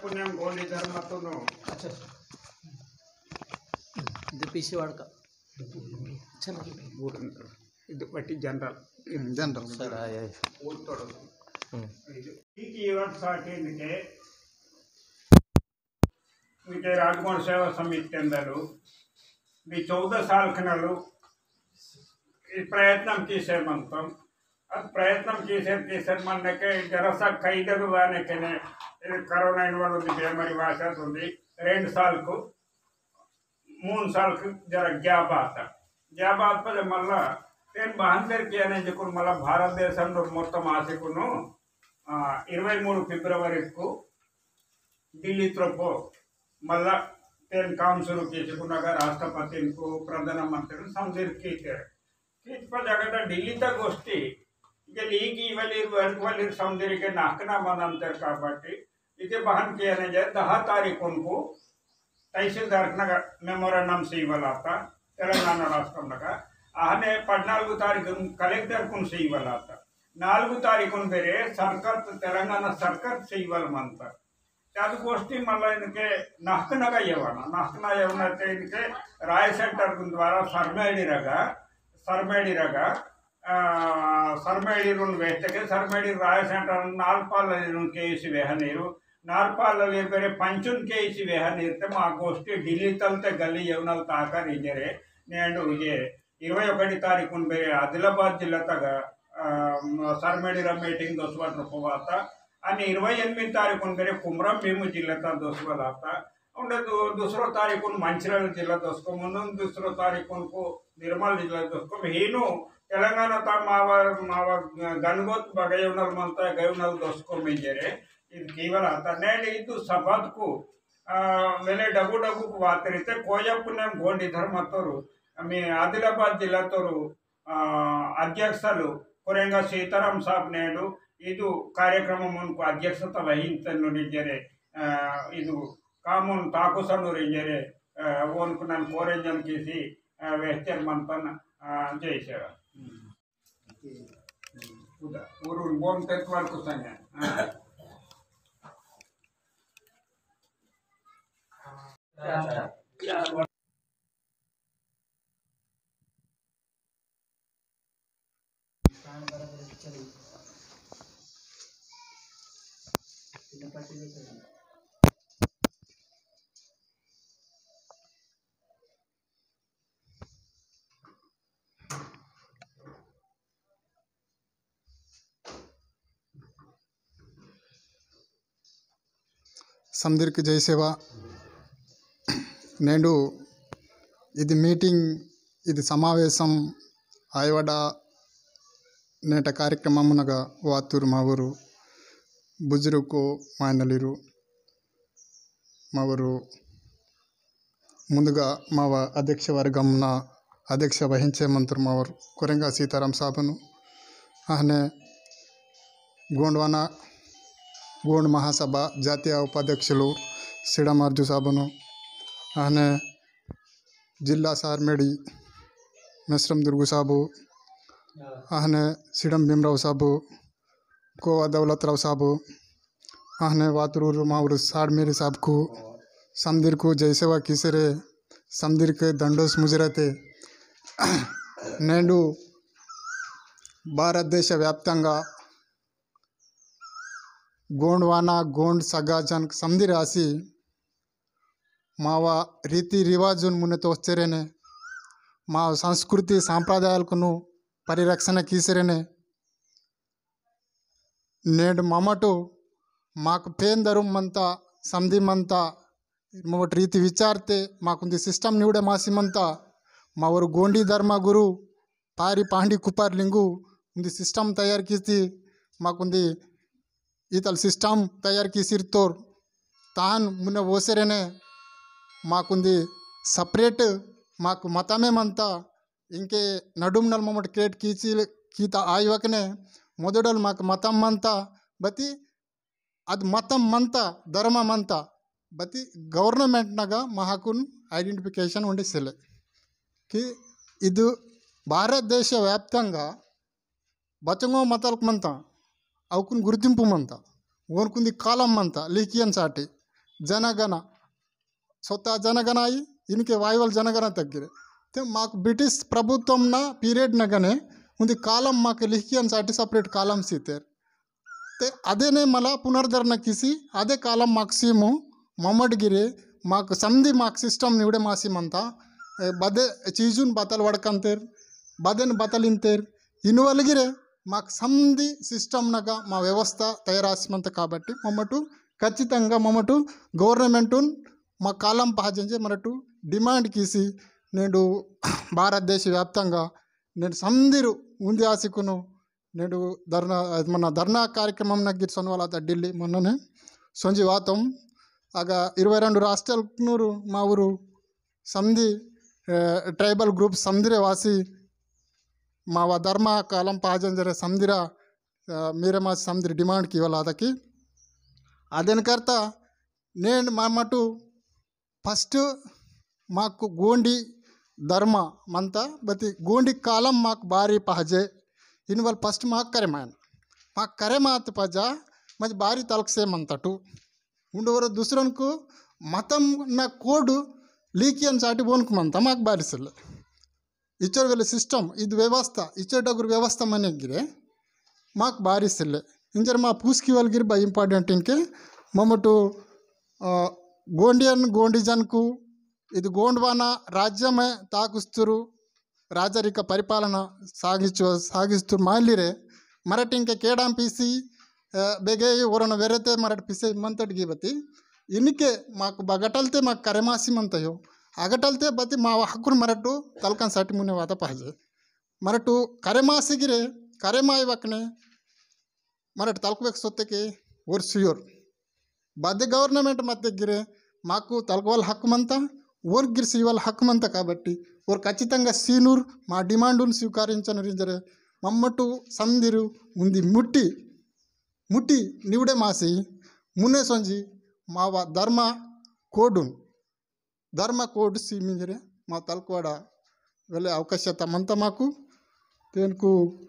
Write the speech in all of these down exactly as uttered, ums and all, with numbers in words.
पुनेम गोंडी धर्मतुनु। अच्छा। इद पीसी वाड़का। चलो। इद बटी जनरल। जनरल। सर, आय, आय। ऊर्तोड़। हम्म। इद, इद event साटी इनके, इनके राजगोंड सेवा समिति केंदलु, इद चौदह साल खनलु, इद प्रयत्न कीसे मंतम। अद प्रयत्न कीसे, कीसे मन्नके जरसा कैदरु वाने केने, इद कोरोना इनवल उंदी बेमारी वासा उंदी, रेंड साल कु, मून साल कु जरा gap आता। Gap आता पहले मल्ला, तेन बहंदर किया ने जकुन मल्ला भारत देशम लो मोत्तम आसेकुनु, आ, इरवै मूडु फिब्रवरी कु दिल्ली त्रोपो मल्ला तेन काम शुरू कीसेकुनगा राष्ट्रपतिन कु प्रधानमंत्री समझिर कीते। कीत पर जगत दिल्ली तक गोष्ठी, इके लीग इवलीर वर्ग वलीर समझिर के नाकना मनंतर काबट्टी, इके बहन किया ने जाए दहा तारीख उनको तहसीलदार नगा memorandum सीवलाता, तेलंगाना राष्ट्रम नगा। आहने पद्नालुगु तारीख कलेक्टर कुन सीवलाता। नालुगु तारीख उन बेरे सरकार, तेलंगाना सरकार सीवल मंता। चादु गोष्ठी मल्ला इनके नहकनगा येवना, नहकना येवना ते इनके राय सेंटर कुन द्वारा सरमेडी रगा, सरमेडी रगा, आ, सरमेडी रुन वेहतके, सरमेडी राय सेंटर नालपाल रुन केसी वेहनीरु, नालपाल बेरे पंचुन केसी वेहनीर ते मा गोष्ठी दिल्ली तल ते गली येवनल ताकर इंजरे, नेंडु उजे, इरवै ओकटी तारीखुन बेरे आदिलाबाद जिल्ला तगा, आ, म-, सरमेडी रा meeting दोसवा रोपवाता। अनि इरवै एनिमिदी तारीखुन बेरे कुमरम भीम जिल्ला ता दोसवा लाता। उंडे दु-, दुसरो तारीखुन मंचिर्याल जिल्ला दोसको मुनुन, दुसरो तारीखुन को निर्मल जिल्ला दोसको हीनु तेलंगाना ता मावा, मावा गनगोत बगयुनल मंता गयुनल दोसको मेंजरे। इद केवल आता। नेंड इदु सभात को, आ, वेले डगु डगु को वातरिते कोया पुनेम गोंडी धर्म तोरु, आमी आदिलाबाद जिल्ला तोरु, आ, अध्यक्षलु कोरेंगा सीताराम साहब नेंडु इदु कार्यक्रम मुनको अध्यक्षता वहिंचनुरिंजरे, आ, इदु कामुन ताकुसनुरिंजरे, आ, ओनकु नन कोरेंजन किसी, आ, वेहतेर मंतन, आ, जय सेवा। उदा, उरुन बोन तेतवार कुसंगे। आ। समदिरक जय सेवा। नेंडु इदि meeting, इदि समावेशम आयवडा नेट कार्यक्रममुनगा वातुर मावरु बुजुर्गो मायनलिरु मावरु मुन्दगा मावा अध्यक्ष वर्गमना अध्यक्ष वहिंचे मंतुर मावरु कोरेंगा सीताराम साबनु, अहने गोंडवाना गोंड महासभा जातीय उपाध्यक्षलु सिडम अर्जु साबनु, अहने जिल्ला सारमेडी मेश्रम दुर्गु साबु, अहने सिडम भीमराव साबु, कोवा दौलतराव साबु, अहने वातुरूरु मावरु सारमेडी साबकु, समदिरकु जय सेवा किसेरे, समदिरके दंडोस मुजरते। नेंडु भारत देश व्याप्तंगा गोंडवाना गोंड सगा जन समदिर आसी मावा रीति रिवाजुन मुने तोस्तेरेने, मावा संस्कृति सांप्रदायालकुनु परिरक्षण कीसेरेने, नेंड ममटु माक पेन दरुम मंता, समदि मंता, ममट रीति विचारते, माकुंदी system निवडे मासी मंता, मावर गोंडी धर्म गुरु, पारी पांडी कुपार लिंगु, उंदी system तयार कीती, माकुंदी इतल system तयार कीसिर तोर, तान मुने वोसेरेने, माकुंदी separate, माकु मतमे मंता, इंके नडुम नल ममट create कीची, कीता आयवकने, मोदडल माक मतम मंता, बती अद मतम मंता, धर्म मंता, बती government नगा महाकुन identification उंडे सेले। कि इदु भारत देश व्याप्तंगा बचंगो मतलक मंता, अवकुन गुर्तिंपु मंता, ओनकुंदी column मंता, लिखियन साटी। जनगण, स्वतः जनगण आई, इनके वायवल जनगण तग्गिरे। ते माक ब्रिटिश प्रभुत्वम ना पीरियड नगने उन्दी कालम माक लिखियन साठी सपरेट कालम सीतेर। ते अदेने मला पुनर्धरण किसी अदे कालम माक सीमु ममट गिरे माक समदी माक सिस्टम निवड़े मासी मंता। ए, बदे चीजुन बतल वड़कंतेर, बदेन बतल इंतेर, इनुवल गिरे माक समदी सिस्टम नगा मा व्यवस्था तयारासी मंता। काबट्टी ममटु खच्चितंगा ममटु गवर्नमेंटुन मा कालम पहजेंजे मरटु डिमांड किसी नेडु भारत देश व्याप्तंगा नेडु समदिरु उन्दी आसिकुनु नेडु धर्ना, अद मन धर्ना कार्यक्रमम नगिर सोनवाला ता दिल्ली मनने सोंजी वातम। अगा इरवै रंडु राष्ट्रल नूरु मावुरु समदी, ए, ट्राइबल ग्रुप समदिरे वासी मावा धर्मा कालम पाजंजरे समदिरा, अ, मेरे मा समदिर डिमांड की वाला तकी। अदेन करता नेन मामटु फस्ट माक गोंडी धर्म मंता बती गोंडी कालम माक बारी पहजे। इनवल फस्ट माक करे मायन माक करे मात पजा मज बारी तलक से मंतटु। उंडोर दुसरनकु मतम ना कोड लीकियन साटी बोनकु मंता माक बारी सिल्ले। इचर वेले सिस्टम इद व्यवस्था इचर डगुर व्यवस्था मने गिरे माक बारी सिल्ले। इंजर मा पूस की वाल गिर बा इंपॉर्टेंट इनके ममटु, अ, गोंडियन गोंडी जनकु इद गोंडवाना राज्य में ताकुस्तुरु राजरिक परिपालन सागिचु सागिस्तुरु मालिरे मरट इंके केडाम पीसी, अ, बेगे ओरन वेरेते मरट पीसे मंतट गिबती। इनके माक बगटलते माक करेमासी मंतयो। अगटलते बती मावा हक्कुन मरटु तलकन साटी मुने वाता पहजे। मरटु करेमासी गिरे, करेमाई वकने, मरट तलकवेक सोत्तेके ओर सियोर। बदे गवर्नमेंट मत्ते गिरे, माकु तलकवाल हक्कु मंता, ओर गिर सियोवाल हक्कु मंता काबट्टी, ओर खच्चितंगा सीनूर, मा डिमांडुन स्वीकरिंचनुर इंजरे, मम्मटु समदिरु उंदी मुट्टी, मुट्टी निवडे मासी, मुने सोंजी, मावा धर्मा कोडुन, धर्म कोड सी मिंजरे मा तलकवाड़ा वेले अवकाशता मंता माकु। तेनकु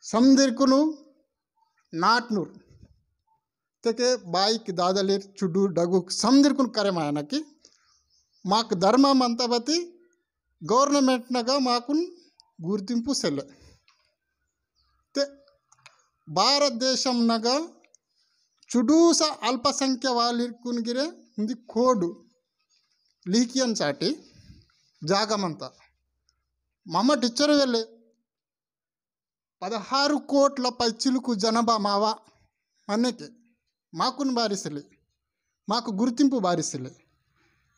समदिरकुनु नाटनूर तेके बाईक दादलेर चुडू डगुक समदिरकुनु करे मायनकी माक धर्म मंता बती गवर्नमेंट नगा माकुन गुर्तिंपु सेले। ते भारत देशम नगा चुडूसा अल्पसंख्या वालिरकुन गिरे उंदी कोडु लिहिकियन चाटी जागा मंता। मम टीचर वेले पदहारु कोट्ल पैचिलुकु जनबा मावा मनेके माकुन बारिसले, माकु गुर्तिंपु बारिसले।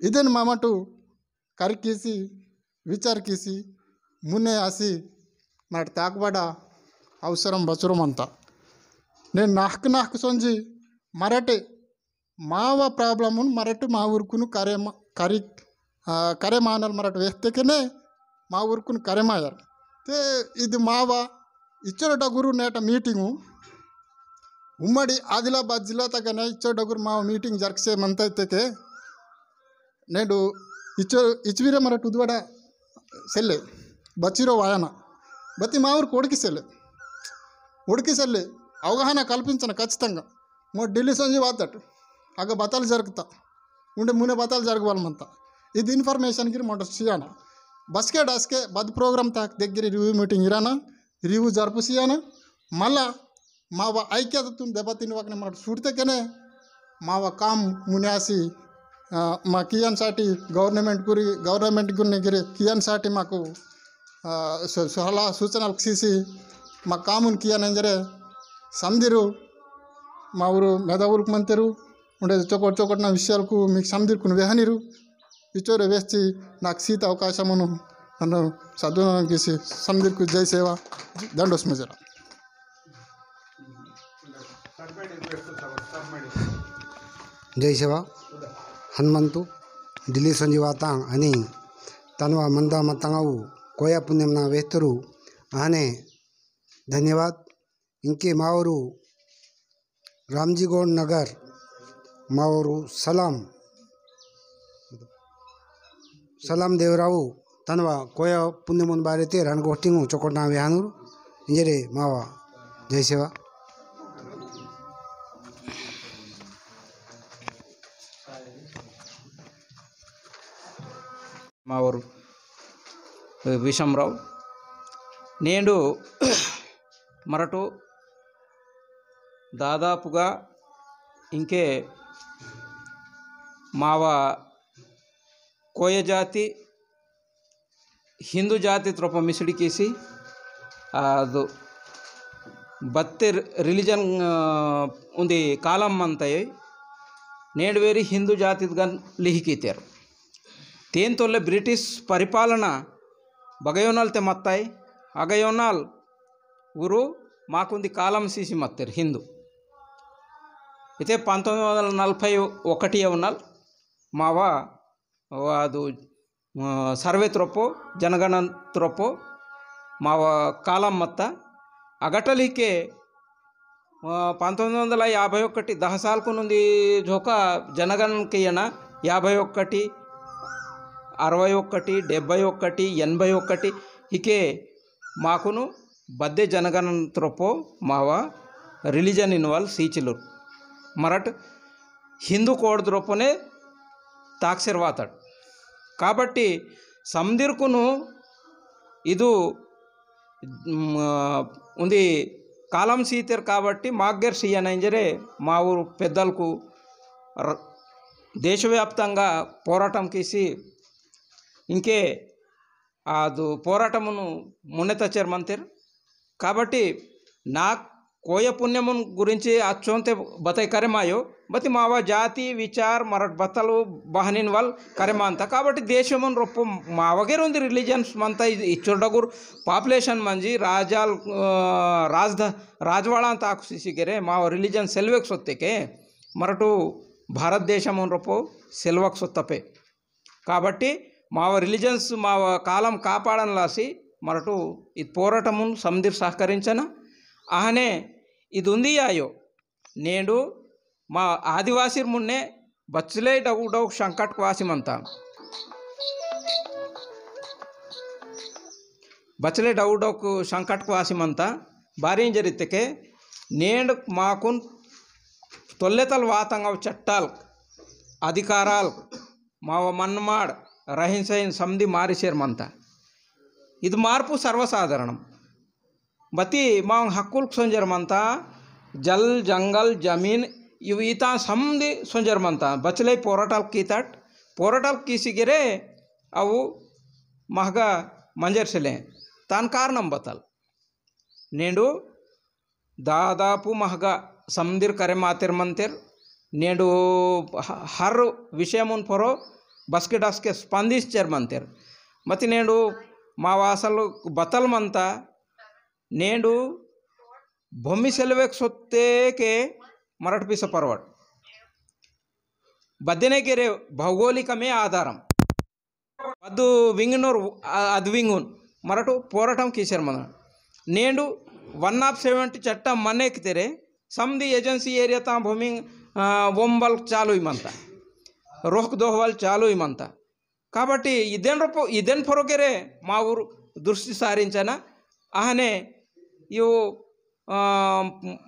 इदेन ममटु करिकेसी, विचार केसी, मुने आसी, मरट ताकबड़ा अवसरम बचुरम अंता। ने नाहक नाहक सोंजी मरटे मावा problem उन मरट मा उरकुनु करे म-, करी, आ, करे मानल मरट वेहते के ने मा उरकुनु करे मायर। ते इद मावा इच्चर डगुरु नेट meeting उम्मडी आदिलाबाद जिल्ला तगने इच्चर डगुरु मावा meeting जरकसे मंता इत्ते के नेडु इच्चो, इच्चवीरे मरट उद्वडा सेल्ले, बच्चिरो वायना, बत्ती मावुर कोड़की सेल्ले, उड़की सेल्ले, अवगाहना कल्पिंचना खच्चितंगा। मो दिल्ली सोंजी वातट, अग बतल जरगता, उंडे मुने बतल जरगवाल मंता। इद information गिर मोटर सियाना। बसके डसके बद program ताक देग्गिरी review meeting इराना, review जरपु सियाना, मला मावा ऐक्यततुन देबतिन वकने मरट सूड़ते केने मावा काम मुन्यासी, अ, मा कियान साटी government गुरी, government गुन्ने गिरे कियान साटी माकु, अ, सु-, सलाह सूचना सीसी मा कामुन कियान इंजरे समदिरु मावुरु मेधावुलुक मंतेरु उंडे चोकोट चोकोट ना विषयालकु मीक समदिरकुन वेहनिरु। इचोरे वेस्ती नाक सीत अवकाशमुनु नन्नु सद्विनियोगम कीसी समदिरकु जय सेवा, दंडोस मजरा। जय सेवा। हनुमंतु दिल्ली संजीवातां अनि तनवा मंदा मतंगऊ कोया पुनेम ना वेहतुरु आने धन्यवाद। इंके मावरु रामजीगोंड नगर मावरु सलाम, सलाम देवरावु तनवा कोया पुनेमुन बारे ते रण गोष्टिंगु चोकोटना विहानुरु इंजरे मावा। जय सेवा। मावोर विषमराव। नेंडु मरटु दादापुगा इंके मावा कोय जाति हिंदू जाति त्रोप मिसड़ी कीसी, आदु बत्ते religion, आ, उन्दी कालम मंतये, नेडवेरी हिंदू जाति गन लिहिकीतेर। तेन तोले British परिपालना बगयोनल ते मत्ताय, अगयोनल उरु माकुन्दी कालम सीसी मत्तेर हिंदू। इते पंतोम्मिदि वंदल नलभै ओकटि उन्नल मावा वादु, अ, सर्वे त्रोपो, जनगणन त्रोपो, माव कालम मत्ता। अगटलिके, अ, पंतोम्मिदि वंदल याभै ओकटि, दह साल कुनुंदी झोका जनगणन कियना, याभै ओकटि, अरवै ओकटि, डेब्बै ओकटि, एनभै ओकटि, हिके माकुनु बद्दे जनगणन त्रोपो मावा religion इनवाल सीचिलुर। मरट हिंदू code द्रोपने ताक्सेर वातड। काबट्टी समदिरकुनु इदु, म, उन्दी कालम सीतेर काबट्टी माग्गेर सीयना इंजरे मा ऊरु पेद्दलकु र-, देशव्याप्तंगा पोराटम कीसी इंके आदु पोराटमुनु मुन्नेतचेर मंतेर। काबट्टी नाक कोय पुनेमुन गुरिंची अच्चोंते बतई करेमायो, बती मावा जाति विचार मरट बतलु बहनिन वल करेमांता। काबट्टी देशमुन रोप्पो मावगेर उन्दी religions मंता इ-, इच्चोर डगुर population मंजी राजाल, अ, राजध-, राजवाड़ांता आकुसिसी गेरे मावा religion सेल्वेक सोत्तेके मरटु भारत देशमुन रोप्पो सेल्वक सोत्तपे। काबट्टी माव religions माव कालम कापाडन लासी मरटु इद पोराटमुन समदिर सहकरिंचना। आहने इद उंदी आयो नेंडु मा आदिवासीर मुन्ने बच्चले डगु डगु संकट वासी मंता। बच्चले डगु डगु संकट वासी मंता। बारी इंजरित्तके नेंड माकुन तोल्लेतल वातंगव चट्टाल अधिकाराल माव मनमाड़ रहन सहन समदी मारिसेर मंता। इद मार्पु सर्वसाधारणम। बती माव हक्कुल सोंजर मंता, जल, जंगल, जमीन, इव इता समदी सोंजर मंता। बचले पोराटाल कीतट, पोराटाल कीसी गिरे अवु महगा मंजर सिले। तान कारणम बतल। नेंडु दादापु महगा समदिर करे मातेर मंतेर। नेंडु ह-, हर विषयमुन पोरो बसके डसके स्पंदिंचेर मंतेर। मति नेंडु मा वासल बतल मंता। नेंडु भूमि सेलवेक सोत्ते के मरट पीस परवट। बद्दने केरे भौगोलिकमे आधारम। अदु विंगनोर, अ-, अदु विंगुन मरटु पोराटम कीसेर मंदना। नेंडु one of seventy चट्टम मनेक तेरे समदी agency area ता भूमि, अ, वोंबल चालू ही मंता, रोहक दोहवल चालू ही मंता। काबट्टी इदेन रोपो, इदेन पोरोगेरे मा ऊरु दृष्टि सारिंचना। आहने इवु, अ,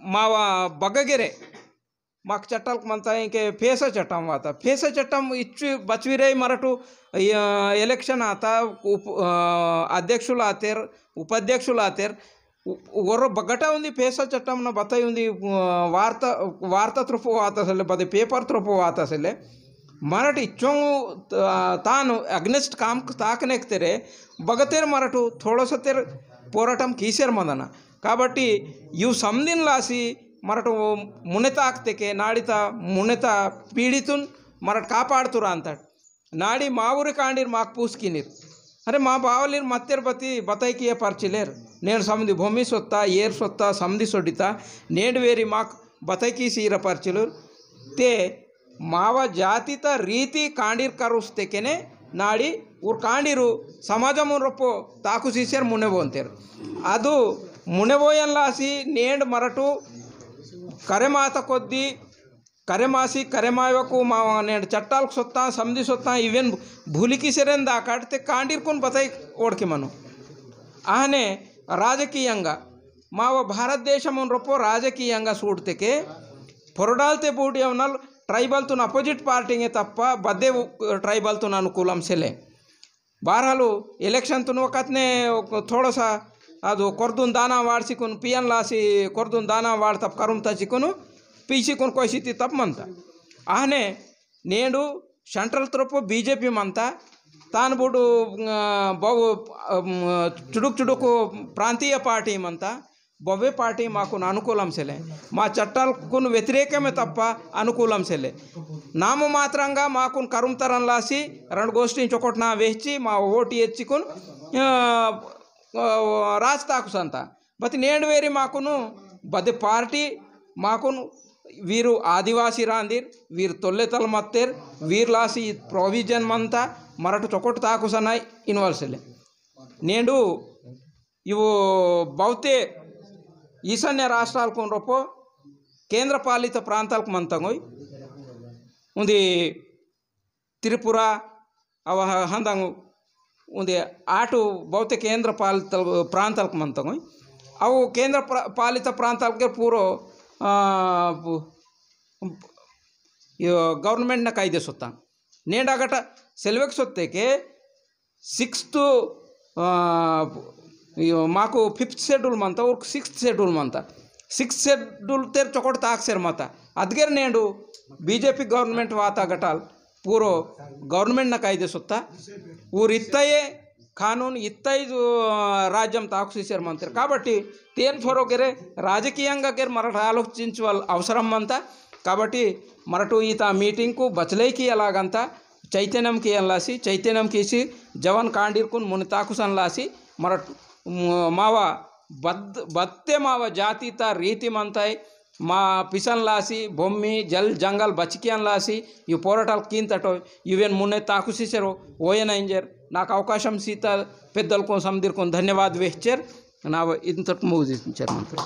मावा बगगेरे माक चट्टालक मंता इंके पेसा चट्टम वाता। पेसा चट्टम इच्चु बचविरे मरटु, अ, election आता, उप-, अ, अध्यक्षुल आतेर, उपाध्यक्षुल आतेर, उ-, ओरो बगटा उंदी पेसा चट्टम न बताई उंदी, अ, वार्ता, वार्ता त्रुपो वाता सेले, बदे paper त्रुपो वाता सेले। मरट इच्चोंगु, अ, तानु against काम ताकनेक तेरे, बगतेर मरटु थोड़ो सा तेर पोराटम कीसेर मंदना। काबट्टी इव समदिन लासी मरट मुनेता अक्तेके नाड़िता मुनेता पीड़ितुन मरट कापाड़तुरा अंतट। नाड़ी मावुरी कांडीर माक पूसकिनीर। अरे मा बावलीर मत्तेर बती बताई किया पर्चिलेर। नेंड समदी भूमि सोत्ता, एर सोत्ता, समदी सोडिता, नेंड वेरी माक बताई की सीरा पर्चिलुर। ते मावा जातिता रीति कांडीर करुस्ते केने नाड़ी उर कांडीरु समाजमुन रोपो ताकु सीसेर मुने बोंतेर। अदु मुने बोयन लासी नेंड मरटु करेमात कोद्दी करेमासी करेमायवकु मावा नेंड चट्टालक सोत्ता, समदी सोत्ता, इवेन भूलिकी सेरेन दाकाट ते कांडीर कुन बताई ओड़के मनो। आहने राजकीयंगा मावा भारत देशमुन रोपो राजकीयंगा सूडतेके पोरडालते बूडियवनल ट्राइबल तुन अपोजिट पार्टी तप्पा बद्दे ट्राइबल तुन अनुकूलम सेले। बारहलु इलेक्शन तुन वकतने थोड़ा सा अदु कोर्दुन दाना वाड़सिकुन पियन लासी कोर्दुन दाना वाड़ तप करुम तचिकुन पीसिकुन कोशिति तप मंता। आहने नेंडु सेंट्रल तरफ बीजेपी मंता। तान बुडु बहु चुडुक चुडुक प्रांतीय पार्टी मंता। बवे पार्टी माकुन अनुकूलम सेले। मा चट्टालकुन व्यतिरेकमे तप्पा अनुकूलम सेले। नाम मात्रंगा माकुन करुम तरन लासी रणगोष्ठीन चोकोटना वेहची मा ओटी एच्चिकुन राजताकु संता। बति नेंडु वेरी माकुनु बदे पार्टी माकुनु वीरु आदिवासी रांदिर, वीर तोल्ले तल मत्तेर, वीर लासी प्रोविजन मंता मरटु चोकोट ताकु सनाई इनवल सेले। नेंडु इवो बहुते ईशान्य राष्ट्रालकुन रोपो केंद्र पालित प्रांतालकु मंतंगोई। उन्दी त्रिपुरा अव ह-, हंदंग उन्दी आटु बहुते केंद्र पालित प्रांतालकु मंतंगोई। अव केंद्र प्र-, पालित प्रांतालके पूरो, आ, पु-, यो government न कायदे सोता। नेंडागट सेलवेक सोत्ते के सिक्स्थ, आ, यो माकु फिफ्थ शेड्यूल मंता और सिक्स्थ शेड्यूल मंता। सिक्स्थ शेड्यूल तेर चोकोट ताकसेर मता। अदगेर नेंडु बीजेपी government वाता गटाल पूरो government न कायदे सोत्ता। ऊर इत्ताये कानून इत्ताये जो, आ, राज्यम ताकु सीसेर मंतेर। काबट्टी तेन फरो गेरे राजकीयंगा गेर मरट आलोचिंचवल अवसरम मंता। काबट्टी मरटु ईता meeting कु बचलेकी एलागंता चैतन्यम कियनलासी, चैतन्यम कीसी जवन कांडीरकुन मुनि ताकुसन लासी, मरट म-, मावा बद-, बत्ते मावा जाति ता रीति मंताई, मा पिसन लासी, भूमि, जल, जंगल बचकियन लासी, यु पोराटाल कीन तटो, युवेन मुने ताकुसी सेरो, ओयन इंजेर, नाक अवकाशम सीता पेद्दलकुन समदिरकुन धन्यवाद वेहचेर, नाव इंतट मुगिंचेर मंत्र।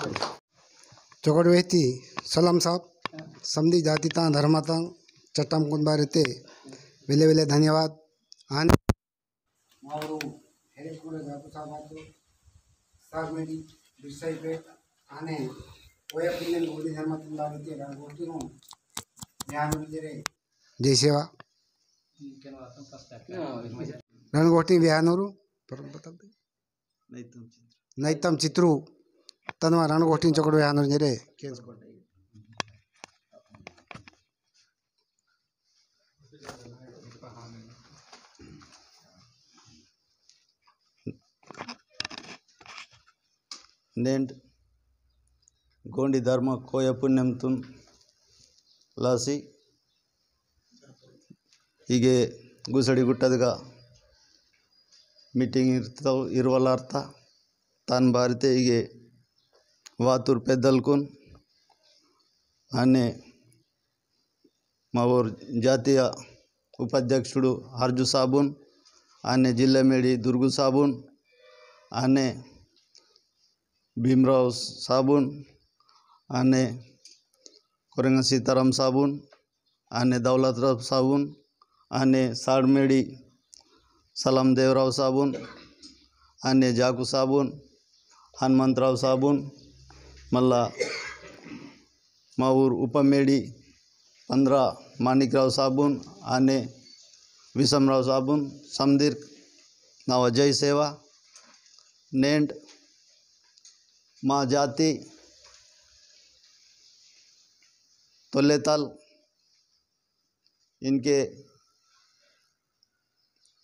चोकट वेहती सलाम साहब, समदी जाति तां धर्म तां चट्टम कुन बारे ते वेले वेले धन्यवाद। आने मावरू हेरे कुरे जातु साहब आतो, साग मेडी बिरसाई पे आने कोया पिल्लेन गोंडी धर्म तुम बारे ते रा गोष्टी नो ध्यान दीजिए रे। जय सेवा। रणगोष्ठी बिहानूरू, पर बता दे। नैतम चित्रु। नैतम चित्रु। तनवा रणगोष्ठी चोकट बिहानूरू जेरे। नेंड गोंडी धर्म कोया पुनेम तुन लासी इगे गुसड़ी गुट्टदगा meeting इर्तव इरवलार्ता तान बारिते इगे वातुर पेद्दलकुन आने मावोर जातीय उपाध्यक्षुडु हर्जु साबुन, आने जिल्ला मेडी दुर्गु साबुन, आने भीमराव साबुन, आने कोरेंगा सीताराम साबुन, आने दौलतराव साबुन, आने साड़मेडी सलाम देवराव साबुन, आने जाकू साबुन, हनुमंतराव साबुन, मल्ला मावूर उपमेडी पंद्रा माणिकराव साबुन, आने विषमराव साबुन, समदीर नावा जय सेवा। नेंड मा जाति तोलेताल इनके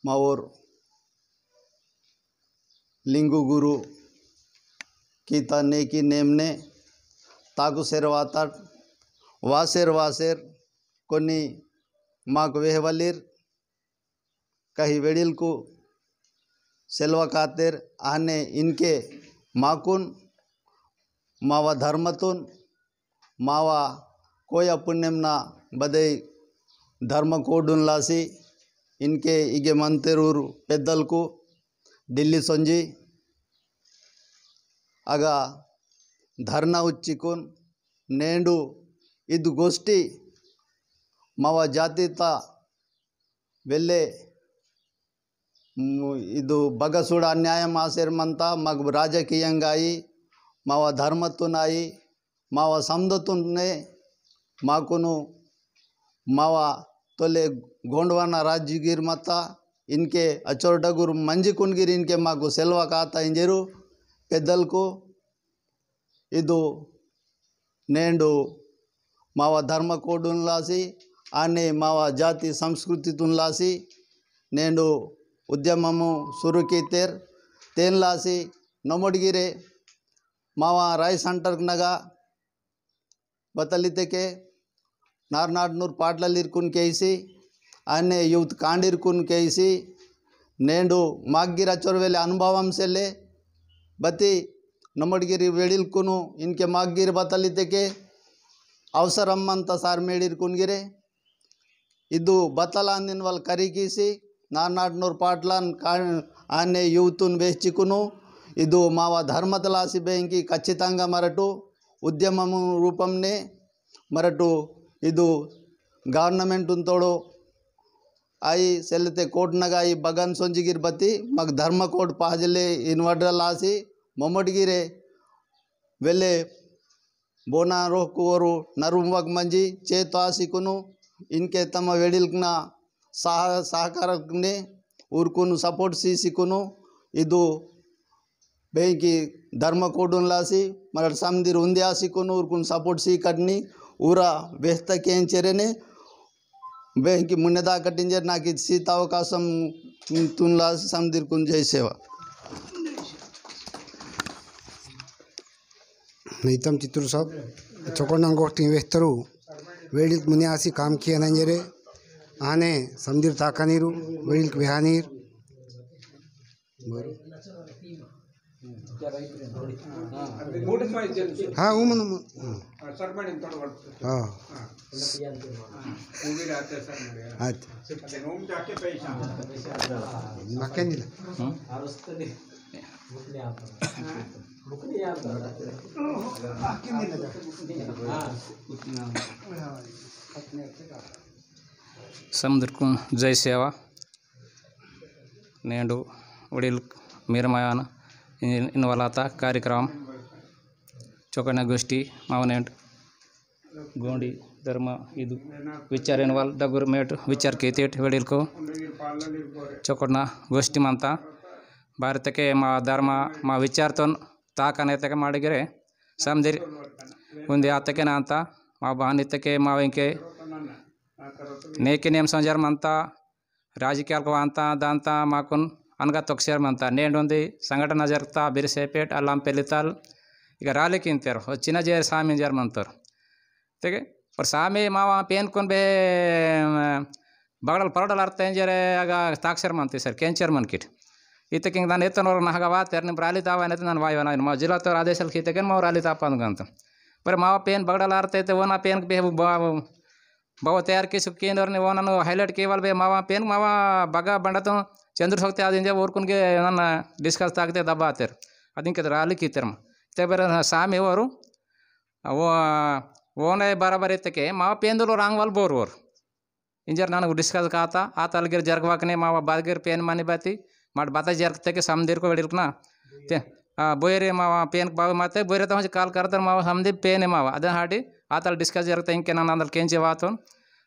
मावोर लिंगु गुरु कीता नेकी नेमने ताकु सेर वाताट वासेर वासेर कोनी माक वेहवलीर कही वेड़िलकु सेलवा कातेर। आने इनके माकुन मावा धर्मतुन मावा कोया पुनेमना बदई धर्म कोडुन लासी इनके इगे मंतेरूर पेद्दलकु दिल्ली सोंजी अगा धर्ना उच्चिकुन नेंडु इद गोष्ठी मावा जातिता वेल्ले मु-, इदु बगसुड़ अन्यायम आसेर मंता मग राजकीयंगाई मावा धर्मतुनाई मावा समदतुने माकुनु मावा तोले गोंडवाना राजगीर मत्ता, इनके अचोर डगुर मंजी कुनगिर इनके माकु सेलवा काता इंजेरु पेद्दलकु। इदु नेंडु मावा धर्म कोडुन लासी, आने मावा जाति संस्कृति तुन लासी, नेंडु उद्यममु सुरु कीतेर, तेन लासी नमोडगिरे मावा राय सेंटर नगा बतलितेके नारनाडनूर पाटलालिरकुन केसी, आने यूथ कांडिरकुन केसी, नेंडु मागिर अचोर वेले अनुभवम सेले, बती नमोडगिरी वेडिलकुनु इनके मागिर बतलितेके अवसरम मंता सार मेडिरकुन गिरे। इदु बतलांदिन वल करिकीसी, नारनाडनूर पाटलान का-, आने यूथुन वेहचिकुनु, इदु मावा धर्मतलासी बेंकी खच्चितंगा मरटु, उद्यमम रूपमने मरटु, इदु government उन तोड़ो, आई सेलते कोट नगा आई बगन सोंजिगिर बती, मग धर्म कोड पाजले इनवडलासी, मोमटगिरे, वेले बोना रोहकु ओरु नरुम वक मंजी चेतो आसिकुनु इनके तम वेडिलकना सह-, सहकारकने उरकुनु support सीसिकुनु इदु बेंकी धर्म कोडुन लासी मरट समदिर उंदे आसिकुनु उरकुनु support सी कटनी उरा वेहता केंचेरेने बेंकी मुन्नेदा कटिंजर नाकी सीता अवकाशम तुन लासी समदिरकुन जय सेवा। नैतम चित्तूर साहब, चोकोडना गोष्टी वेहतरु, वेडिल मुने आसी काम किया नंजरे, आने समदिर ताकानीरु, वेडिल बिहानीर। हाँ, उमन, उमन, हाँ। हाँ। अच्छा। मक्के नहीं ला। समदिरकुन जय सेवा। नेंडु वडिल मेरमायान इन-, इनवलाता कार्यक्रम चोकना गोष्ठी मावनेंड गोंडी धर्म इदु विचार इनवाल डगुर मेट विचार केतेट वडिल को चोकना गोष्ठी मंता। भारत के मा धर्म मा विचार तोन ताकने तक माड़गिरे समदिर उन्दे आतके नांता मा बहानी तके मा वेंके नेके नेम संजर मंता राजकीय को अंता दांता माकुन अनगा तोक्सेर मंता नेंड उन्दी संगठन जरता बिरसेपेट अल्लाम पेलिताल इक राली किंतेर हो चिना जेर सामिन जर मंतर। तेके पर सामे मावा पेन कुन बे बगड़ल परडल अर्थ इंजरे अगा ताक्सर मंती सर केंचर मन किट। इते किंग दान एतन और नहगा वातेर निम राली तावा नेतन दान वाई वाला मा जिला तो आदेशल खीते केन मा राली तापन गंत। पर मावा पेन बगड़ल अर्थ ते वोना पेन बे बाव तैयार की सुकीन और ने वोना नो highlight केवल बे मावा पेन मावा बगा बंडतो चंद्र शक्ति आदिन जब और कुन के नन discuss ताकते दबातेर। अदिन के राली कीतेर मा ते बेर सामे वरु वो, वो ने बराबर इत्ते के मावा पेंदुलो रांग वाल बोर वोर। इंजर नानक discuss काता, आताल गिर जरगवाकने मावा बादगिर पेन मानी बाती, माट बाता जरगते के समदिर को वेडिलकना। ते, आ, बोयरे मावा पेन बाबू माते, बोयरे तो मुझे call करतर मावा समदिर पेन मावा। अदन हाटी, आताल discuss जरगते इंके नानादल केंचे वातोन।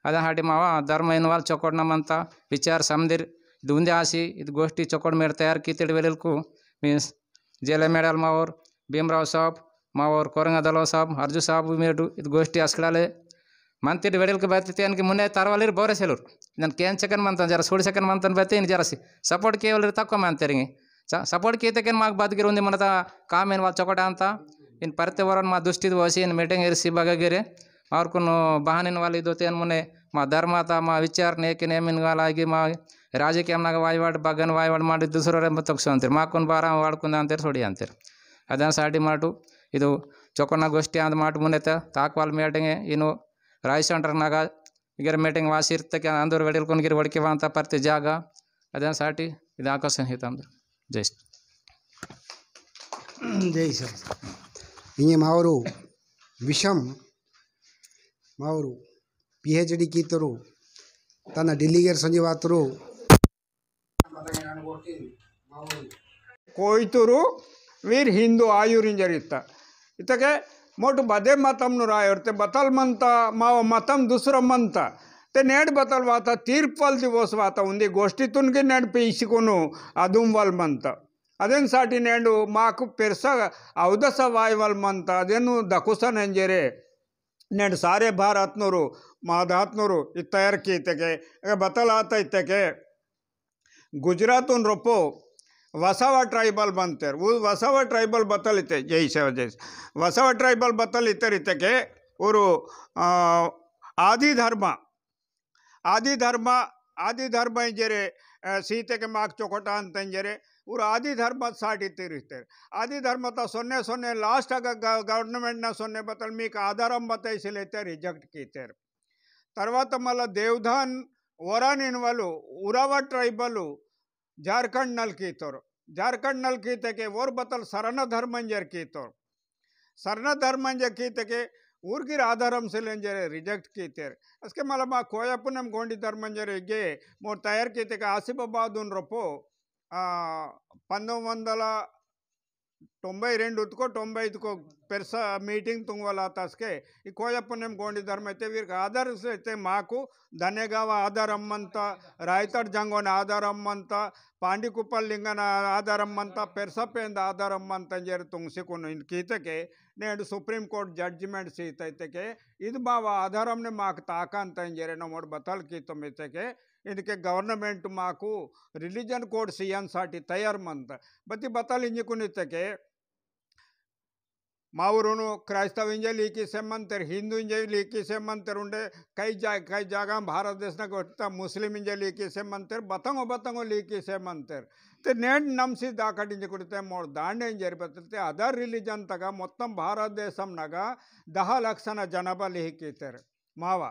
अदन हाटी मावा धर्म इनवाल चोकोड़ना मंता, विचार समदिर, दुंदे आसी, इद गोष्ठी चोकोड़ मेर तैयार की तेड़ वेडिलकु, means जेले मेडल मावोर भीमराव साहब, मावोर कोरंगा दलवा साहब, अर्जु साहब मेडु इद गोष्ठी अस्कड़ाले। मंत्री वेडल के बात तेन के मुन्ने तरवालिर बोरे सेलुर। नन केन चकन मंतन जरा सोड़ चकन मंतन बते इन जरा सी support के वाले तक मंतरिंगे। सा-, support के तकन माग बात गिर उन्दी मनता काम एन वाल चोकटा अंता। इन परते वरन मा दुष्टित वसी इन meeting एरसी बगा गिरे। और कुन बहानिन वाली दो तेन मुने मा धर्म आता, मा विचार ने के नेमिन वाला आगे मा राजकीय नग वाईवाड़, बगन वाईवाड़, माटी दूसरो रे मतक सोंतेर, मा कुन बारा वाड़ कुन अंतेर, सोड़ी अंतेर। अदन साटी माटू, इदु चोकोना गोष्ठी आंद माटू मुने त, ताकवाल meeting ए, इनु राय center नगा, इगर meeting वासिर तक अंदर वेडल कुन गिर वड़के वांता परते जागा, अदन साटी, इदु आकर्षण हित अंदर। जय श्री। जय श्री। इंगे मावरू विषम मावरू PhD कीतरू, तना दिल्ली गेर संजीवातरू। कोइतुरु वीर हिंदू आयुरिंजर इत्ता। इतके मोटु बदे मतम नु रायोर ते बतल मंता, माव मतम दुसरो मंता। ते नेंड बतल वाता तीर्पल दिवस वाता उन्दी गोष्ठी तुनकी नेंड पीसिकुनु अदुम वल मंता। अदेन साटी नेंडु माकु पेरसा अवदसा वायवल मंता, अदेनु दकुसन एंजेरे। नेंड सारे भारत नोरु, माधात नोरु, इत्तयर की इत्तेके, अगे बतल आता इत्तेके, गुजरात उन रोपो, वसावा ट्राइबल बनतेर, वो वसावा ट्राइबल बतल इत्ते, जय सेवा जय सेवा। वसावा ट्राइबल बतल इत्तेर इत्तेके, उरु, आ, आदि धर्म, आदि धर्म, आदि धर्म इंजेरे, अ, सीते के माक चोकोटा अंत इंजेरे, उर आदि धर्म साटी तिरिस्तेर। आदि धर्म ता सोन्ने सोन्ने लास्ट अगा ग-, गवर्नमेंट ना सोन्ने बतल मीक आधारम बताई सिले ते रिजेक्ट कीतेर। तरवात मला देवधान वरान इनवलु, उरावा ट्राइबलु, झारखंड नल कीतोर। झारखंड नल कीते के वोर बतल सरना धर्म इंजेर कीतोर। सरना धर्म इंजेर कीते के उर्गिर आधारम सिले इंजेर रिजेक्ट कीतेर। असके मला मा कोया पुनेम गोंडी धर्म इंजेर इगे मोर तयार कीते के आसिफाबाद उन रोपो, आ, पंदोम्मिदि वंदला तोंबई रेंडु उतको, तोंबई उतको पेरसा मीटिंग तुंगवला तसके, ई कोया पुनेम गोंडी धर्म इत्ते वीरक आधार से इत्ते माकु धनेगावा आधार अम्मंता, रायताड़ जंगोन आधार अम्मंता, पांडीकुप्पल लिंगन आधार अम्मंता, पेरसा पेंद आधार अम्मंता इंजेर तुंगसिकुनु इन कीतके, नेंड सुप्रीम कोर्ट जजमेंट सीता इत्तेके, इद मावा आधारमने माक ताकंता इंजेरे नमोड बतल कीतोम इत्तेके, इनके गवर्नमेंट माकु रिलीजन कोड सियन साटी तयार मंता। बती बतल इंजकुन इत्तेके, मावरुनु क्राइस्तव इंजे लीकी सेमंतेर, हिंदू इंजे लीकी सेमंतेर उंडे, कई जा-, कई जागा भारत देश ना गोठता मुस्लिम इंजे लीकी सेमंतेर, बतंगो बतंगो लीकी सेमंतेर। ते नेंड नमसी दाकट इंजे कुड़ते मोर दांडे इंजेर बतलते अदर रिलीजन तगा मोत्तम भारत देशम नगा दहा लक्षण जनाबा लिहिकीतेर। मावा।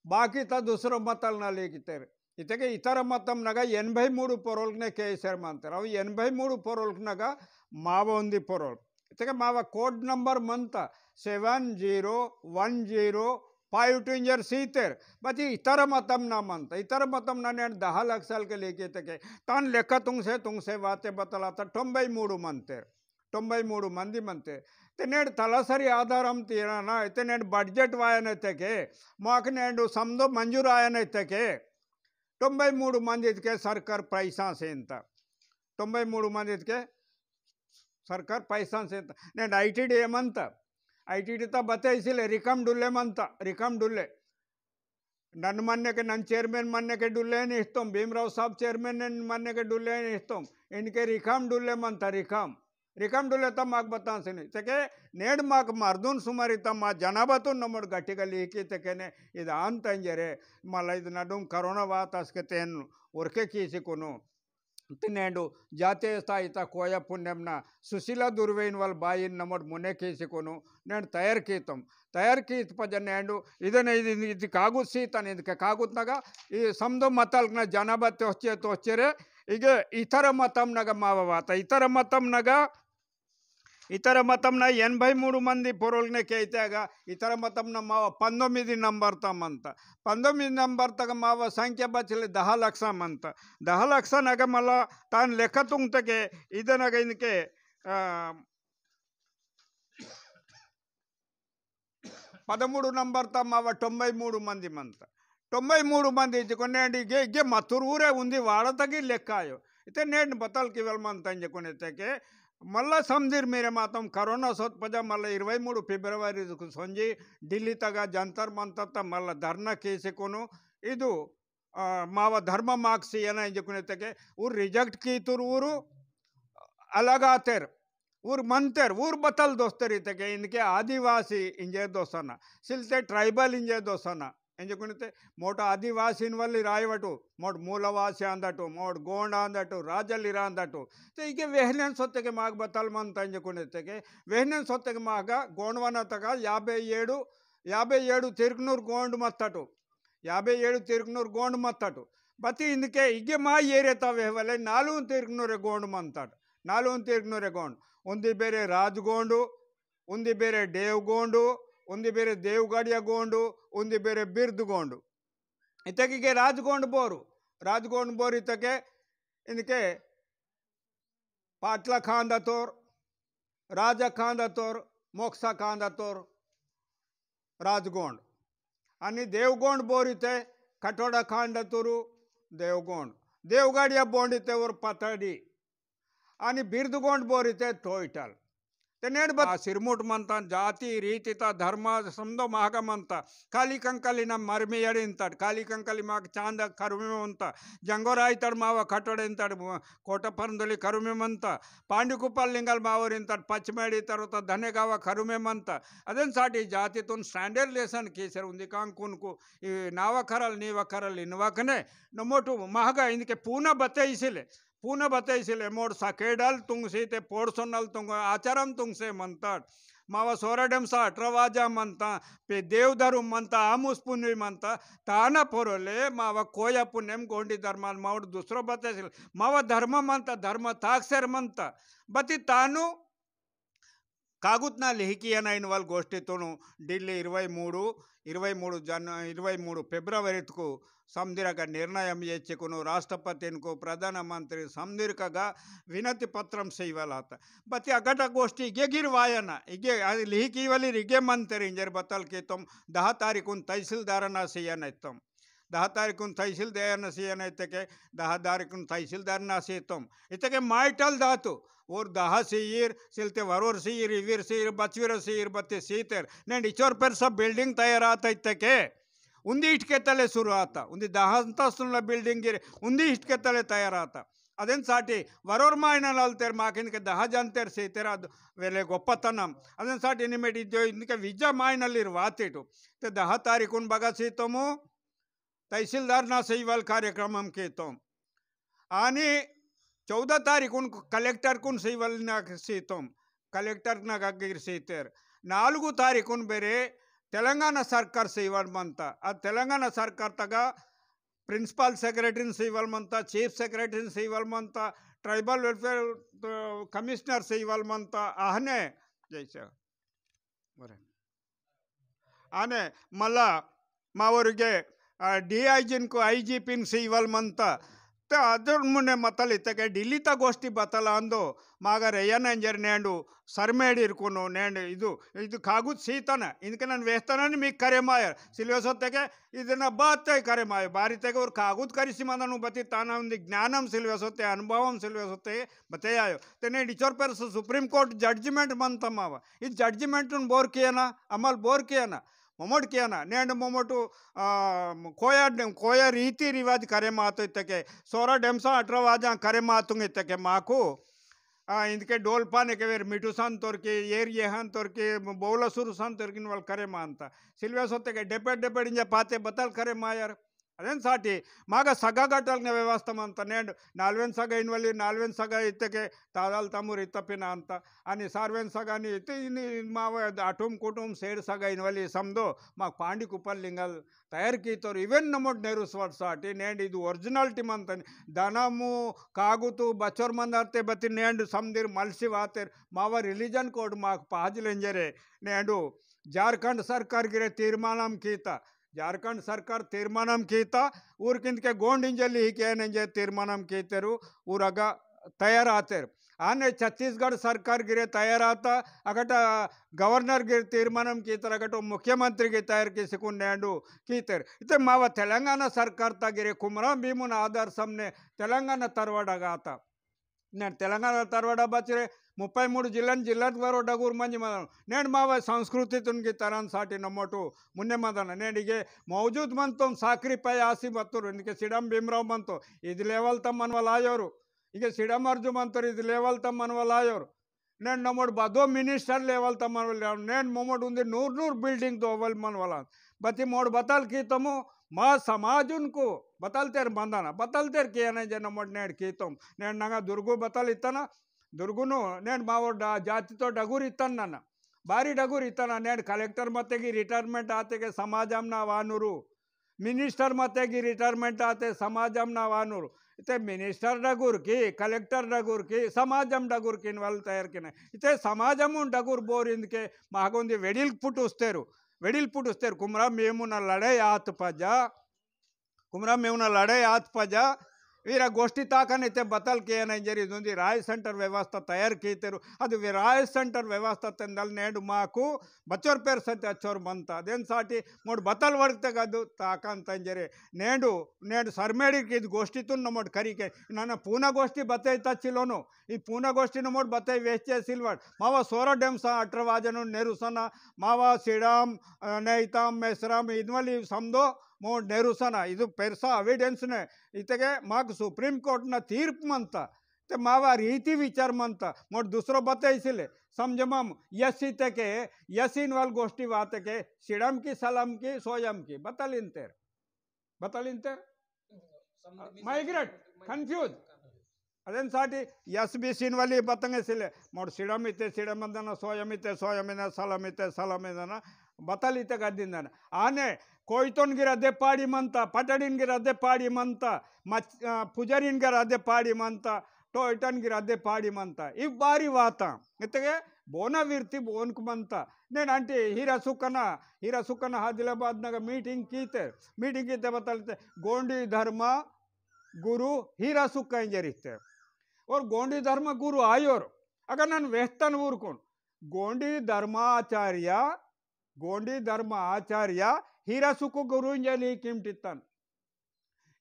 बाकी ता दूसरो मतल ना लेकितेर। इतके इतर मतम नगा एनभई मूडु पोरोल्कने केसेर मंतेर। अव एनभई मूडु पोरोल्क नगा मावा उंदी पोरोल। इतके मावा कोड नंबर मंता seven zero one zero five two इंजेर सीतेर। बती इतर मतम ना मंता। इतर मतम ना नेंड दहा लक्षाल के लेके इतके। तान लेखा तुंगसे, तुंगसे वाते बतलाता तोंबई मूडु मंतेर। तोंबई मूडु मंदी मंते। ते नेंड तलासरी आधारम तीरना, इते नेंड बजट वायन इतेके, माक नेंड समदो मंजूर आयन इतेके, तोंबई मूडु मंदी इतके सरकार पैसा सेंता। तोंबई मूडु मंदी इतके सरकार पैसा सेंता। नेंड आईटीडी एमंता? आईटीडी ता बते इसिले रिकाम डुल्ले मंता, रिकाम डुल्ले। नन मन्ने के नन चेयरमैन मन्ने के डुल्ले निस्तोम, भीमराव साहब चेयरमैन नन मन्ने के डुल्ले निस्तोम। इनके रिकाम डुल्ले मंता रिकाम। रिकाम डुल्ले तम माक बतान से नहीं। तेके नेड माक मर्दुन सुमारी तम मा जनाबतुन नमोड गट्टिगा लीकी तेके ने इद अंत अंजरे। मला इद नडुम कोरोना वात असके तेन उरके कीसी कुनु। तिनेंडु जातीय स्थायिता कोया पुनेमना सुशीला दुर्वेन वल बाईन नमोड मुने केसिकोनु नेंड तयार कीतम। तयार कीत पज नेंडु इदन इद, इद कागुत सीतन इदके कागुत नगा ई समदो मतलकना जनाबा तोच्चे तोच्चेरे इगे इतर मतम नगा मावा वाता। इतर मतम नगा इतर मतम ना एनभई मूडु मंदी पोरोलने केइतेगा। इतर मतम ना मावा पंदोम्मिदि नंबर ता मंता। पंदोम्मिदि नंबर तक मावा संख्या बचले दहा लक्ष मंता। दहा लक्ष नगा मला तान लेखा तुंगतके इदनगा इनके, आ, पदमूडु नंबर ता मावा तोंबई मूडु मंदी मंता। तोंबई मूडु मंदी इच्चिको नेंड इगे, इगे मतुर ऊरे उंदी वाड़तगी लेक्कायो। इते नेंड बतल किवल मंता इंजकुने तेके मल्ला समदिर मेरे मातम कोरोना सोत पजा मल्ला इरवई मूडु फिब्रवरी को सोंजी दिल्ली तगा जंतर मंतर ता मल्ला धरना केसिकोनु इदु आ, मावा धर्म मागसी एना इंजकुने तेके ऊर रिजेक्ट कीतुर ऊरु अलग आतेर, ऊर मंतेर, ऊर बतल दोस्तेर इतेके इनके आदिवासी इंजे दोसना, सिलते ट्राइबल इंजे दोसना, इंजकुने ते मोट आदिवासी इनवली रायवटु, मोट मूलवासी आंदटु, मोट गोंड आंदटु, राजलिरा आंदटु, ते इके वेहनेन सोत्तेके माग बतल मंता इंजकुने तेके, वेहनेन सोत्तेके मागा गोंडवना तगा याबे येडु, याबे येडु तिरकनूर गोंड मत्तटु, याबे येडु तिरकनूर गोंड मत्तटु। बती इंदके इगे मा एरिया ता वेहवले नालुं तिरकनूरे गोंड मंतट। नालुं तिरकनूरे गोंड। उंदी बेरे राजगोंडु, उंदी बेरे देवगोंडु, उंदी बेरे देवगड़िया गोंडु, उंदी बेरे बिर्द गोंडु। इतके इगे राजगोंड बोरु। राजगोंड बोरु इतके इंदके पाटला खांदा तोर, राजा खांदा तोर, मोक्सा खांदा तोर, राजगोंड। अनि देवगोंड बोरिते कटोड़ा कांडतुरु देवगोंड, देवगाड़िया बोंडिते और पतड़ी, अनि बिर्दुगोंड बोरिते टोइटल। ते नेड बत-, आ, सिरमुट मंता, जाति, रीति ता, धर्म, समदो महगा मंता। काली कंकाली ना मरमी यड़िंतड़, काली कंकाली माग चांद करुमे मंता। जंगोराय तड़ मावा कटोड़े इंतड़, कोटा परंदोली करुमे मंता। पांडी कुपाल लिंगल मावर इंतड़, पचमेड़ी तरोता धनेगावा करुमे मंता। अदेन साटी जाति तुन standard लेसन कीसर उन्दी कांकुन को, ई नावा करल, नीवा करल, इनवा कने, नमोटु महगा इनके पूना बते इसिले। पूना बते इसिले मोड़ सकेडल तुंगसी ते पोड़सोनल तुंग आचारम तुंगसे मंतड़। मावा सोरडम सा अठरा वाजा मंता, पे देवधरु मंता, आमुस पुनवी मंता, ताना पोरोले मावा कोया पुनेम गोंडी धर्माल मावड़ दूसरो बते इसिले। मावा धर्म मंता, धर्म ताकसेर मंता। बती तानु कागुतना लिहिकियना इनवल गोष्ठी तुनु दिल्ली इरवै मूडु, इरवै मूडु जन-, इरवै मूडु फेब्रुवरी तुकु समदिरगा निर्णयम येच्चिकुनु राष्ट्रपतिनको प्रधानमंत्री समदिरकगा विनति पत्रम सेइवलात। बति अगट गोष्ठी इगे गिर वायना, इगे अदि लिहिकीवलिर इगे मंतेर इंजेर बतल कीतोम दह तारीखुन तहसीलदारना सेयना इत्तोम। दह तारीखुन तहसीलदारना सेयना इत्तेके, दह तारीखुन तहसीलदारना सेतोम। इत्तेके माइटल दातु, ओर दह सीईर, सिलते वरोर सीईर, इवीर सीईर, बचवीर सीईर, बत्ती सीतेर। नेंड इचोर पेरसा building तैयार आता इत्तेके, उन्दी इटके तले शुरू आता। उन्दी दह अंतस्तुनला building गिरे, उन्दी इटके तले तैयार आता। अदेन साटी वरोर मायना लालतेर माकिन के दह जनतेर सीतेर अद वेले गोप्पतनम। अदेन साटी निमेटी जो इनके विजा मायना लिर वातेटु। ते दह तारीखुन बगा सीतोमु, तहसीलदारना सेइवल कार्यक्रमम कीतोम। आनी चौदह तारीखुन कलेक्टरकुन सेइवल ना सीतोम। कलेक्टरना गग्गिर सीतेर। नालुगु तारीखुन बेरे तेलंगाना सरकार सेइवल मंता। आ तेलंगाना सरकार तगा principal secretaryन सेइवल मंता, chief secretaryन सेइवल मंता, tribal welfare, अ, commissioner सेइवल मंता, आहने जैसे बरे। आने मला मावरुगे, आ, डीआईजीन को आईजीपीन सीवल मंता। ते अदर मुने मतल इत्तेके दिल्लीता गोष्ठी बतल आंदो, मागर एयन इंजेर नेंडु सरमेडिर कुनो नेंड इदु, इदु कागुत सीतन, इनके नन वेस्तनन मी करे मायर। सिलवे सोत्तेके इदना बात ते करे मायर। बारी तेके और कागुत करिसी मंदनु बती ताना उन्दी ज्ञानम सिलवे सोत्ते, अनुभवम सिलवे सोत्ते, बते आयो। ते नेंड इचोर पेरसा Supreme Court judgement मंता मावा। इद judgement उन बोर कियाना, अमल बोर कियाना, मोमोट कियाना। नेंड मोमोटु, आ, कोया डेम-, कोया रीति रिवाज करे मातो इत्तेके, सोरा डेमसा अठरा वाजा करे मातुंग इत्तेके माकु, आ, इनके डोल पाने के वेर मिठू सान तोरके, एर येहान तोरके, बौला सुरु सान तोरके इनवल करे मानता। सिलवे सोत्तेके डेपेड डेपेड इंजा पाते बतल करे मायर। अदेन साटी मागा सगा गटल ने व्यवस्था मंता। नेंड नालवेन सगा इनवली, नालवेन सगा इत्तेके तादाल तमुर इत्तपिन अंता। अनि सारवेन सगा नि इत्ते इनि माव अटुम कुटुम सेर सगा इनवली समदो मा पांडी कुपल लिंगल तयार कीतोर। इवेन नमोट नेरुसवाट साटी नेंड इदु originality मंतन। दनमु कागुतु बचोर मंदरते बति नेंड समदिर मलसी वातेर। माव religion code माक पाजलेंजरे। नेंडु झारखंड सरकार गिरे तीर्मानम कीता। झारखंड सरकार तीर्मानम कीता, ऊर किंदके गोंड इंजली ही केन इंजे तीर्मानम कीतेरु, ऊर अगा तैयार आतेर। आने छत्तीसगढ़ सरकार गिरे तैयार आता, अगटा गवर्नर गिरे तीर्मानम कीतेर, अगटो मुख्यमंत्री गिरे तैयार कीसकुन नेंडु कीतेर। इते मावा तेलंगाना सरकार ता गिरे कुमरा भीमुन आदर्शम ने तेलंगाना तरवडा गाता। नेंड तेलंगाना तरवडा बचरे मुप्पै मूडु जिल्लन, जिल्लन वरो डगुर मंजि मदन। नेंड मावा संस्कृति तुनगी तरन साटी नमोटु मुन्ने मदन। नेंड इगे मौजूद मंतोम साकरी पै आसी बत्तुरु, इनके सिडम भीमराव मंतो, इद level तम मनवल आयोरु। इगे सिडम अर्जु मंतोरु, इद level तम मनवल आयोरु। नेंड नमोड बदो minister level तम मनवल आयोरु। नेंड मोमोड उंदी नूर नूर building दोवल मनवल। बती मोड बतल कीतोमु, मा समाजुनको बतल तेर मंदना, बतल तेर कियाना जे नमोड नेंड कीतोम। नेंड नंगा दुर्गु बतल इत्तना, दुर्गुनु नेंड मावो डा-, जाति तो डगुर इत्तन नना। बारी डगुर इत्तना। नेंड कलेक्टर मतेगी retirement आतेके समाजम ना वानुरु। Minister मतेगी retirement आते समाजम ना वानुरु। इते minister डगुर की, कलेक्टर डगुर की, समाजम डगुर की इनवल तैयार किने। इते समाजम उन डगुर बोरिंद के महागोंदी वेडिल पुटुस्तेरु। वेडिल पुटुस्तेरु कुमरा मेमुना लड़ाई आत पजा। कुमरा मेमुना लड़ाई आत पजा, पीरा गोष्ठी ताकन इते बतल केना इंजरी इदुंदी राय सेंटर व्यवस्था तयार कीतेरु। अदु वे राय सेंटर व्यवस्था तेंदल नेंडु माकु बचोर पेरसते अचोर मंता। अदेन साटी मोड़ बतल वड़कते गदु ताकन तंजरे। नेंडु, नेंडु सरमेड़ी की गोष्ठी तुन नमोड करी के नन पूना गोष्ठी बतई तच्चिलोनु। ई पूना गोष्ठी नमोड बतई वेच्चे सिलवड। मावा सोरा डेम सा अठरा वाजनु नेरुसना, मावा सिडाम, अ, नेइताम, मेसराम, इदमली समदो मोड़ नेरुसना। इदु पेरसा एविडेंस ने। इतके माक सुप्रीम कोर्ट ना तीर्प मंता। ते मावा रीति विचार मंता। मोड़ दूसरो बतई सिले। समझमाम, यसी तके, यसीन वाल गोष्ठी वातके, सिडाम की, सलाम की, सोयम की। बतल इंतेर। बतल इंतेर। Migrate, confuse. अदेन साटी यस बी सीन वाली बतंगे सिले, मोड़ सिडम इते सिडम दना, सोयम इते सोयम दना, सलम इते सलम दना, बतल इते गद्दिन दना। आने कोईतोन गिर अदे पाड़ी मंता, पटड़ीन गिर अदे पाड़ी मंता, मच-, अ, पुजारीन गिर अदे पाड़ी मंता, टोयटन गिर अदे पाड़ी मंता। इव बारी वाता। इतगे बोना विरती बोनक मंता। नेन अंटे हीरा सुकना, हीरा सुकना आदिलाबाद नगा मीटिंग कीते, मीटिंग कीते बतलते गोंडी धर्मा गुरु हीरा सुक्का इंजरिते। और गोंडी धर्म गुरु आयोर, अगर नन वेहतन ऊरकुन, गोंडी धर्माचार्य, गोंडी धर्म आचार्य हीरा सुक्कु गुरु इंजली किमटितन।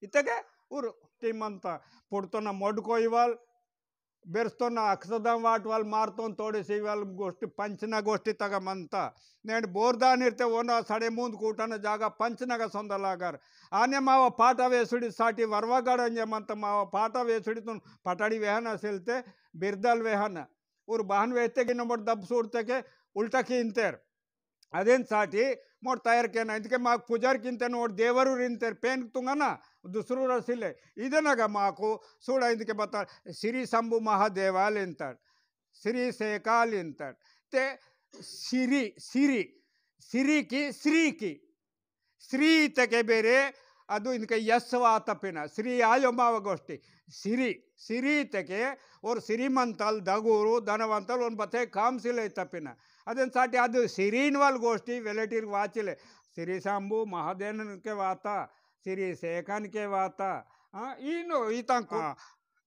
इतके उर टीमंता पुड़तोना मोडको इवाल, बेरस्तोना अक्सदा वाट वाल, मारतोन तोड़े से इवाल गोष्ठी, पंचना गोष्ठी तगा मंता। नेंड बोरदा निर्ते ओना सड़े मुंद कूटन जागा पंचनगा सोंदलागर। आने मावा पाटा वेसुड़ी साटी वरवागड़ अंजे मंता। मावा पाटा वेसुड़ी तुन पटाड़ी वेहना सेलते बिरदल वेहना। उर बहन वेहते की नंबर दब सूड़ते के उल्टा की इंतेर। अदेन साटी मोड़ तयार केना, इंदके माक पुजार किंते नोड़ देवरु रिंतेर पेन तुंगना, दुसरू रसिले। इदनगा माकु सूड़ा इंदके बता, श्री शंभु महादेवाल इंतड़, श्री सेकाल इंतड़। ते श्री, श्री, श्री की, श्री की, श्री तके बेरे, अदु इंदके यस्वात पिना, श्री आयो माव गोष्ठी, श्री, श्री तके, और श्रीमंतल, दगुरु, धनवंतल, उन बते काम सिले तपिना। अदेन साटी अदु सिरीन वाल गोष्ठी वेलेटिर वाचिले। सिरी सांबु महादेन के वाता, सिरी सेकन के वाता। हाँ, इनो, इतांको। हाँ।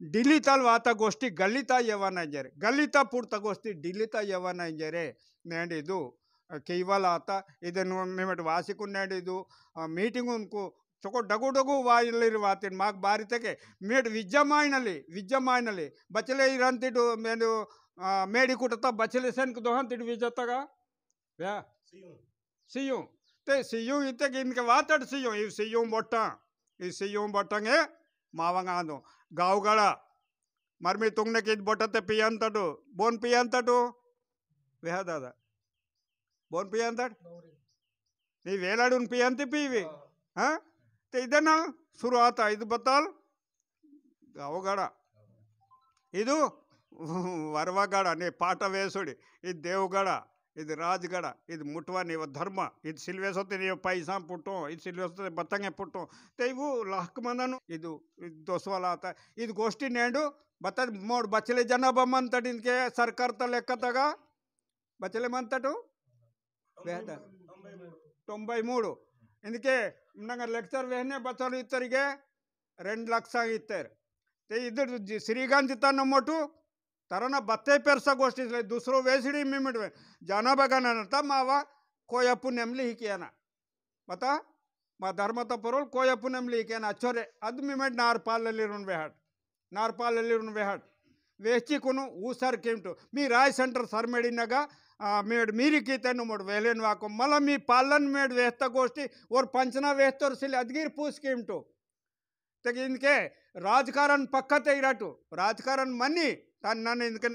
डिलीतल वाता गोष्ठी गलिता यवना इंजरे। गलिता पुरता गोष्ठी डिलीता यवना इंजरे। नेंड इदु, अ, केवल आता, इदन मेमट वासिकुन नेंड इदु, अ, मीटिंग उनको चोको डगु डगु वाइलिर वातिन माक बारी तके मेड विज्जा माइनली, विज्जा माइनली। बचले इरंतिडु मेडु, आ, मेडी कुटता बचले सेनक दोहंतिडु विज्जतगा? या? सियुं। सियुं। ते सियुं इते कि इनके वातड सियुं, इव सियुं बोट्टा। इव सियुं बोट्टंगे मावंग आंदो। गावगड़ा। मरमी तुंगने कि बोट्टते पियंतडु। बोन पियंतडु? वेहा दादा। बोन पियंतड? नी वेलाडुन पियंती पीवी। हाँ। हाँ? ते इदना शुरुआत इद बतल। गावगड़ा। इदु वरवगड़ा, ने पाटा वेसुड़ी, इद देवगड़ा, इद राजगड़ा, इद मुटवा ने वो धर्म, इद सिलवेसोते ने पैसा पुटो, इद सिलवेसोते बतंगे पुटो। ते इवु लाख मंदनु, इदु, इद दोसवाला आता। इद गोष्ठी नेंडु, बता मोड़ बचले जनाबा मंतड़ इनके सरकार त लेक्कतगा, बचले मंतटु? बेहतर। तोंबई मूडु। इंदके नंग लेक्चर वेहने बचल इत्तरिगे रेंड लक्षांग इत्तेर। ते इदर जि-, श्रीगंज तन मोटु तरना बत्ते पेरसा गोष्ठी ले दूसरो वेसड़ी मिमिट वे। जाना बगाना नता मावा कोया पुनेम लिहि कियाना। बता, मा धर्मता परोल कोया पुनेम लिहि कियाना अचोरे अद मिमिट नार पाललिरुन वेहट। नारपाल लिरुन वेहट। वेहची कुनु ऊसर किमटु। मी राय सेंटर सरमेडी नगा, आ, मेड मीरी कीते नुमोड वेहलेन वाको। मला मी पालन मेड वेहता गोष्ठी, ओर पंचना वेहतोर सिले अदगीर पूस किमटु। तेके इनके राजकारण पक्का ते इराटु। राजकारण मनी, तन नन इनके